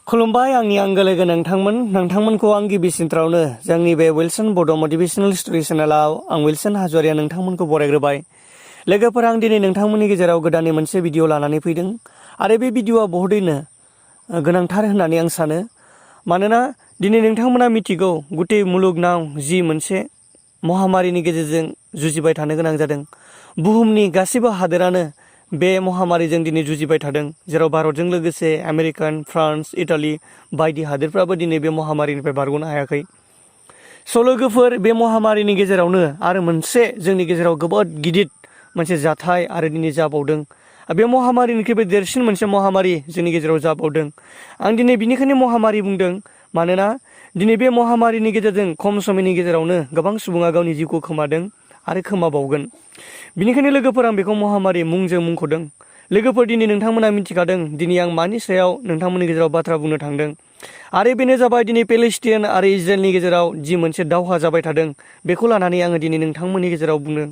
खुलुमबाय आंनि आंगो लोगो नोंथांमोनखौ आं गिबि सिनथ्रावनो जोंनि बे विल्सन बड' मटिभेशनेल स्ट'री चेनेलाव आं विल्सन हाज'वारिया नोंथांमोनखौ बरायग्रोबाय। लोगोफोर, आं दिनै नोंथांमोननि गेजेराव गोदानै मोनसे भिडिअ लानानै फैदों आरो बे भिडिअआ बहुतैनो गोनांथार होननानै आं सानो। मानोना दिनै नोंथांमोना मिथिगौ गुटे मुलुगनाव जि मोनसे महामारिनि गेजेरजों जुजिबाय थानो गोनां जादों। बुहुमनि गासैबो हादोरानो बे महामारिजों दिनै जुजिबाय थादों, जेराव भारतजों लोगोसे आमेरिका, फ्रान्स, इटालि बायदि हादोरफ्राबो दिनै बे महामारिनिफ्राय बारग'नो हायाखै। लोगोफोर, बे महामारिनि गेजेरावनो आरो मोनसे जोंनि गेजेराव जोबोद गिदिर मोनसे जाथाय आरो दिनै जाबावदों। बे महामारिनिख्रुइबो देरसिन मोनसे महामारि जोंनि गेजेराव जाबावदों। आं दिनै बिनिखायनो महामारि बुंदों, मानोना दिनै बे महामारिनि गेजेरजों खम समनि गेजेरावनो गोबां सुबुङा गावनि जिउखौ खोमादों आरो खोमाबावगोन। बिनिखायनो लोगोफोर, आं बेखौ महामारि मुंजों मुंख'दों। लोगोफोर, दिनै नोंथांमोना मिथिखादों दिनै आं मानि सायाव नोंथांमोननि गेजेराव बाथ्रा बुंनो थांदों। आरो बेनो जाबाय दिनै पेलेस्टिन आरो इजराइलनि गेजेराव जि मोनसे दावहा जाबाय थादों, बेखौ लानानै आङो दिनै नोंथांमोननि गेजेराव बुंदों।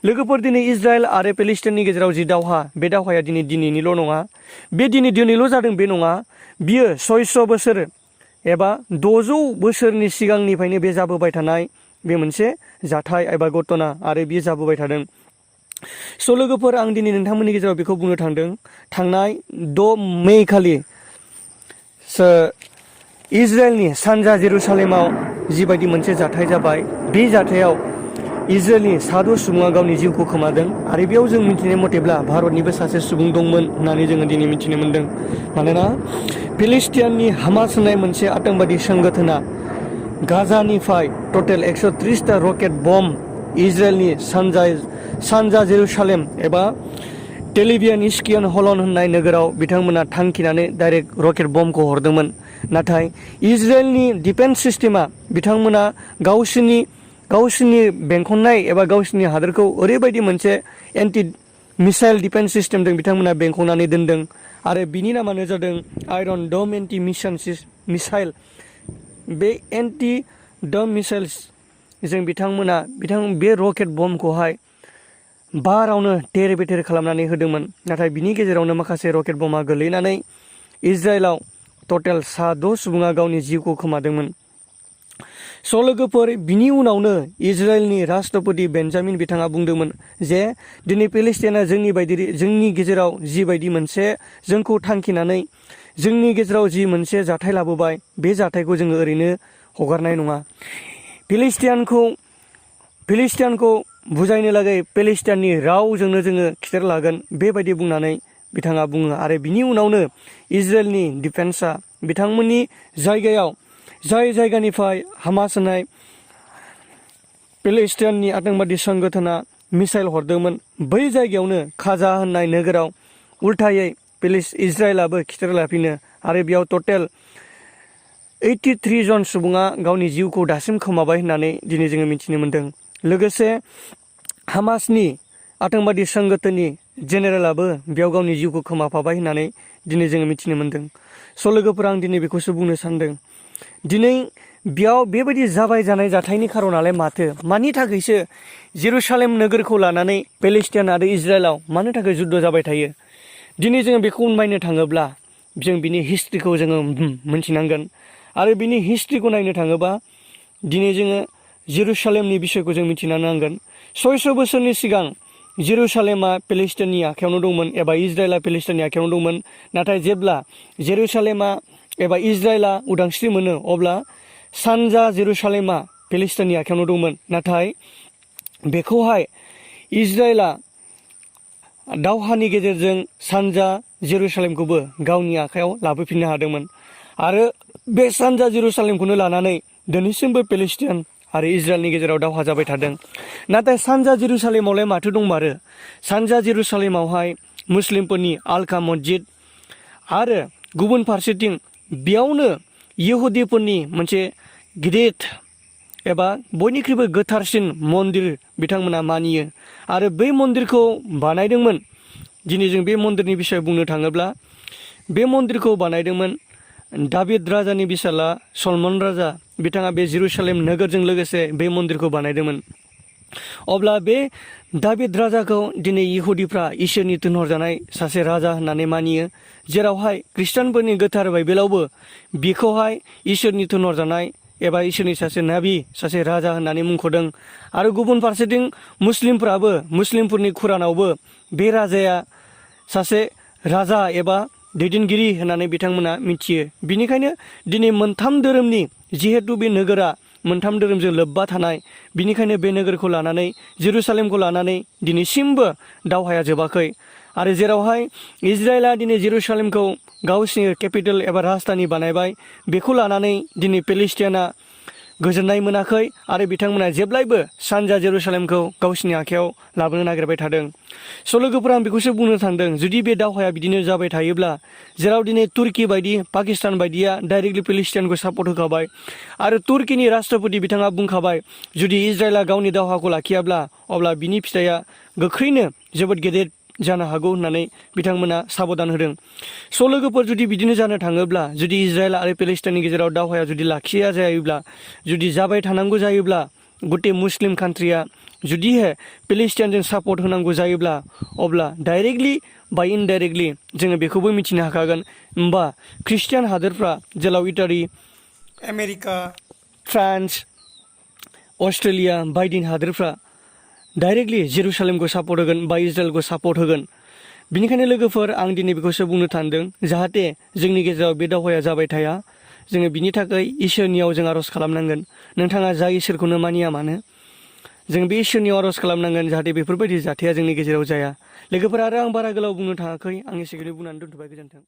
लोगोफोर, दिनै इजराइल आरो पेलेस्टिननि गेजेराव जि दावहा, बे दावहाया दिनैनिल' नङा। बे दिनैल' जादों बे नङा। बियो 600 बोसोर एबा 600 बोसोरनि सिगांनिफ्रायनो बे जाबोबाय थानाय बे मोनसे जाथाय एबा घटना, आरो बियो जाबोबाय थादों। लोगोफोर, आं दिनै नोंथांमोननि गेजेराव बेखौ बुंनो थांदों। थांनाय 6 मे खालि इजराइलनि सानजा जेरुसालेमाव जिबायदि मोनसे जाथाय जाबाय, बे जाथायाव इजराइलनि 6 सुबुङा गावनि जिउखौ खोमादों। आरो बेयाव जों मिथिनाय मथेब्ला भारतनिबो सासे सुबुं दंमोन होननानै जोङो दिनै मिथिनो मोन्दों। मानोना फिलिस्टियाननि हामास होननाय मोनसे आतंकबादि संगठना गाजानिफ्राय टटेल 130टा रकेट बम्ब इजराइलनि सानजा जेरुसालेम एबा टेलिभियान इस्कियन हलन होननाय नोगोराव बिथांमोना थांखिनानै डाइरेक्ट रकेट बम्बखौ हरदोंमोन। नाथाय इजराइलनि डिफेन्स सिस्टेमा बिथांमोना गावसोरनि बेंखननाय एबा गावसोरनि हादोरखौ ओरैबायदि मोनसे एन्टि मिसाइल डिफेन्स सिस्टेमजों बिथांमोना बेंखननानै दोनदों। आरो बिनि नामानो जादों आयरन डम एन्टि मिसाइल। बे एन्टि डम मिसाइल्सजों बिथांमोना बे रकेट बम्बखौहाय बारावनो तेर बेथेर खालामनानै होदोंमोन। नाथाय बिनि गेजेरावनो माखासे रकेट बमा गोलैनानै इजराइलाव टटेल 6 सुबुङा गावनि जिउखौ खोमादोंमोन। लोगोफोर, बिनि उनावनो इजराइलनि राष्ट्रपति बेन्जामिन बिथाङा बुंदोंमोन जे दिनै पेलेस्टिना जोंनि गेजेराव जिबायदि मोनसे जोंखौ थांखिनानै जोंनि गेजेराव जि मोनसे जाथाय लाबोबाय, बे जाथायखौ जोङो ओरैनो हगारनाय नङा। फिलिस्टियानखौ बुजायनो लागै पेलेस्टियाननि रावजोंनो जोङो खिथेर लागोन, बेबायदि बुंनानै बिथाङा बुङो। आरो बिनि उनावनो इजराइलनि डिफेन्सआ बिथांमोननि जायगायाव जाय जायगानिफ्राय हामास होनाय पेलेस्टियाननि आतंकबादि संगठना मिसाइल हरदोंमोन, बै जायगायावनो खाजा होननाय नोगोराव उल्थायै इजराइलाबो खिथेर लाफिनो। आरो बेयाव टटेल 83 जन सुबुङा गावनि जिउखौ दासिम खोमाबाय होननानै दिनै जोङो मिथिनो मोन्दों। लोगोसे हामासनि आतंकबादि संगठननि जेनेरेलाबो बेयाव गावनि जिउखौ खोमाफाबाय होननानै दिनै जोङो मिथिनो मोन्दों। लोगोफोर, आं दिनै बेखौसो बुंनो सानदों। दिनै बेयाव बेबायदि जाबाय जानाय जाथायनि खारनालाय मानि थाखायसो जेरुसालेम नोगोरखौ लानानै पेलेस्टियान आरो इजराइलाव मानो थाखाय जुद्ध जाबाय थायो? दिनै जोङो बेखौ नायनो थाङोब्ला जों बिनि हिस्ट्रिखौ जोङो मोनथिनांगोन। आरो बिनि हिस्ट्रिखौ नायनो थाङोबा दिनै जोङो जेरुसालेमनि बिसयखौ जों मिथिनो नांगोन। 600 बोसोरनि सिगां जेरुसालेमा पेलेस्टियाननि आखायावनो दंमोन एबा इजराइला पेलेस्टियाननि आखायावनो दंमोन। नाथाय जेब्ला जेरुसालेमा एबा इजराइला उदांस्रि मोनो, अब्ला सानजा जेरुसालेमा पेलेस्टियाननि आखायावनो दंमोन। नाथाय बेखौहाय इजराइला दावहानि गेजेरजों सानजा जेरुसालेमखौबो गावनि आखायाव लाबोफिननो हादोंमोन। आरो बे सानजा जेरुसालेमखौनो लानानै दिनैसिमबो पेलेस्टियान आरो इजराइलनि गेजेराव दावहा जाबाय थादों। नाथाय सानजा जेरुसालेमावलाय माथो दंमारो? सानजा जेरुसालेमावहाय मुस्लिमफोरनि आलका मस्जिद आरो गुबुन फारसेथिं बेयावनो इहुदिफोरनि मोनसे गिदिर एबा बयनिख्रुइबो गोथारसिन मन्दिर बिथांमोना मानियो। आरो बै मन्दिरखौ बानायदोंमोन। दिनै जों बे मन्दिरनि बिसय बुंनो थाङोब्ला बे मन्दिरखौ बानायदोंमोन दाभिद राजानि बिसाला सलमन राजा। बिथाङा बे जेरुसालेम नोगोरजों लोगोसे बे मन्दिरखौ बानायदोंमोन। अब्ला बे दाबिद राजाखौ दिनै इहुदिफ्रा इसोरनि थिनहरजानाय सासे राजा होननानै मानियो, जेरावहाय ख्रिस्टानफोरनि गोथार बाइबेलावबो बिखौहाय इसोरनि थिनहरजानाय एबा इसोरनि सासे नाबि, सासे राजा होननानै मुंख'दों। आरो गुबुन फारसेथिं मुस्लिमफोरनि कुरानावबो बे राजाया सासे राजा एबा दैदेनगिरि होननानै बिथांमोना मिथियो। बिनिखायनो दिनै मोनथाम धोरोमनि, जिहेतु बे नोगोरा मोनथाम धोरोमजों लोब्बा थानाय, बिनिखायनो बे नोगोरखौ लानानै, जेरुसालेमखौ लानानै दिनैसिमबो दावहाया जोबाखै। आरो जेरावहाय इजराइला दिनै जेरुसालेमखौ गावसिनि केपिटेल एबा राजधानि बानायबाय, बेखौ लानानै दिनै पेलेस्टियाना गोजोननाय मोनाखै आरो बिथांमोना जेब्लायबो सानजा जेरुसालेमखौ गावसिनि आखायाव लाबोनो नागिरबाय थादों। स' लोगोफोरा आं बेखौसो बुंनो सानदों, जुदि बे दावहाया बिदिनो जाबाय थायोब्ला, जेराव दिनै तुर्की बायदि, पाकिस्तान बायदिया डाइरेक्टलि पेलेस्टियानखौ सापर्ट होखाबाय आरो तुर्कीनि राष्ट्रपति बिथाङा बुंखाबाय, जुदि इजराइला गावनि दावहाखौ लाखियाब्ला अब्ला बिनि फिथाइया गोख्रैनो जोबोद गेदेर जानो हागौ होननानै बिथांमोना साबधान होदों। स' लोगोफोर, जुदि बिदिनो जानो थाङोब्ला, जुदि इजराइल आरो पेलेस्टाइननि गेजेराव दावहाया जुदि लाखिया जायोब्ला, जुदि जाबाय थानांगौ जायोब्ला, गटे मुस्लिम कान्ट्रिया जुदिहे पेलेस्टाइनजों सापर्ट होनांगौ जायोब्ला, अब्ला डाइरेक्टलि बा इनडाइरेक्टलि जोङो बेखौबो मिथिनो हाखागोन, होमबा ख्रिस्टियान हादोरफ्रा जेराव इटालि, आमेरिका, फ्रान्स, अस्ट्रेलिया बायदि हादोरफ्रा डाइरेक्टलि जेरुसालेमखौ सापर्ट होगोन बा इजराइलखौ सापर्ट होगोन। बिनिखायनो लोगोफोर, आं दिनै बेखौसो बुंनो सानदों, जाहाथे जोंनि गेजेराव बे दावहाया जाबाय थाया। जोङो बिनि थाखाय इसोरनियाव जों आर'ज खालामनांगोन। नोंथाङा जा इसोरखौनो मानिया मानो, जों बे इसोरनियाव आर'ज खालामनांगोन जाहाथे बेफोरबायदि जाथाया जोंनि गेजेराव जाया। लोगोफोर, आरो आं बारा गोलाव बुंनो थाङाखै, आं एसेखौनो बुंनानै दोनथ'बाय। गोजोन्थों।